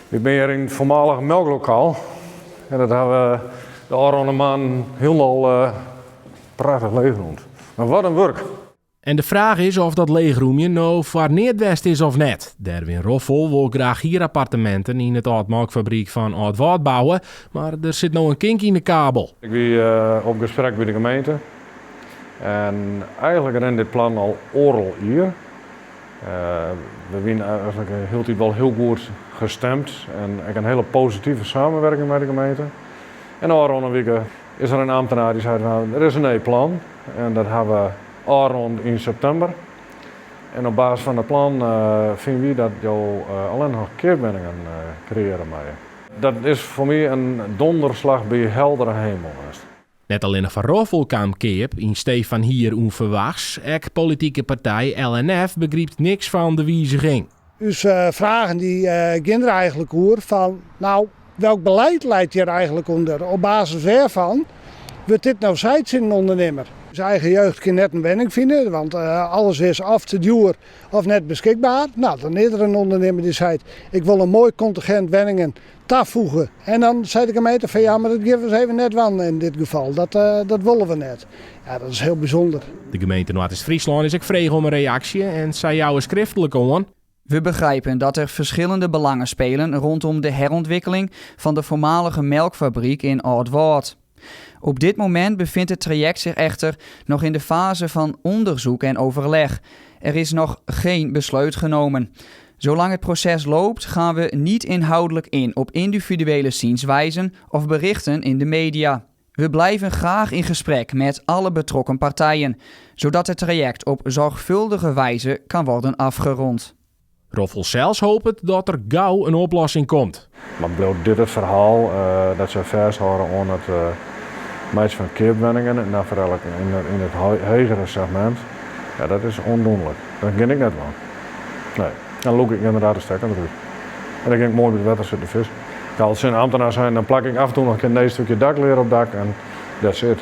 Ik bin hjir yn it foarmalige melklokaal en dat ha we de ôfrûne maanden hielendal prachtich leechrûmd. Mar wat in wurk! En de fraach is oft dat leechrûmjen no foar neat west is of net. Derwin Roffel wol graach hierapparteminten yn it âld molkfabryk fan Aldwâld bouwe, mar der sit no in kink yn de kabel. Ik wie op gesprek by de gemeente en eigenlik rint dit plan al oardel jier. We wiene eigenlik hieltyd wol hiel goed gestimd en ek in hiele positive samenwerking mei de gemeente. En ôfrûne wike is der in ambtenaar dy sei fan der is in nij plan en dat ha we ôfrûnd yn septimber. En op basis fan dat plan fine wy dat jo allinnich noch keapwenningen kreëarje meie. Dat is foar my in donderslach by heldere hemel west. Net allinnich foar Roffel kaam keap yn stee fan hier ûnferwachts, ek politike partij LNF begrypt niks fan de wiziging. Us fragen dy gean der eigenlik oer fan, no, welk beleid leit hjir eigenlik ûnder? Op basis wêrfan wurdt dit no sein tsjin in ûndernimmer? Us eigen jeugd kin net in wenning fine, want alles is of te djoer of net beskikber. No, dan is der in ûndernimmer dy seit, ik wol in moai kontingint wenningen tafoege. En dan seit de gemeente fan ja, mar dat gean we ris even net dwaan yn dit gefal. Dat, dat wolle we net. Ja, dat is hiel bysûnder. De gemeente Noardeast-Fryslân is ek frege om in reaksje en sy jouwe skriftlik oan. We begrijpen dat er verschillende belangen spelen rondom de herontwikkeling van de voormalige melkfabriek in Aldwâld. Op dit moment bevindt het traject zich echter nog in de fase van onderzoek en overleg. Er is nog geen besluit genomen. Zolang het proces loopt, gaan we niet inhoudelijk in op individuele zienswijzen of berichten in de media. We blijven graag in gesprek met alle betrokken partijen, zodat het traject op zorgvuldige wijze kan worden afgerond. Roffel sels hopet dat der gau in oplossing komt. Mar bliuwt dit it ferhaal dat sy fêsthâlde oan it meitsjen fan keapwenningen en dan foaral ek yn it hegere segmint, ja dat is ûndoenlik. Dat kin ik net dwaan. Nee, dan lûk ik ynderdaad de stekker derút. En dan gean ik moai by it wetter sitten fiskjen. Ik ha al tsjin de ambtenaar sein, dan plak ik af en toe noch in kear in nij stikje daklear op dak en that's it.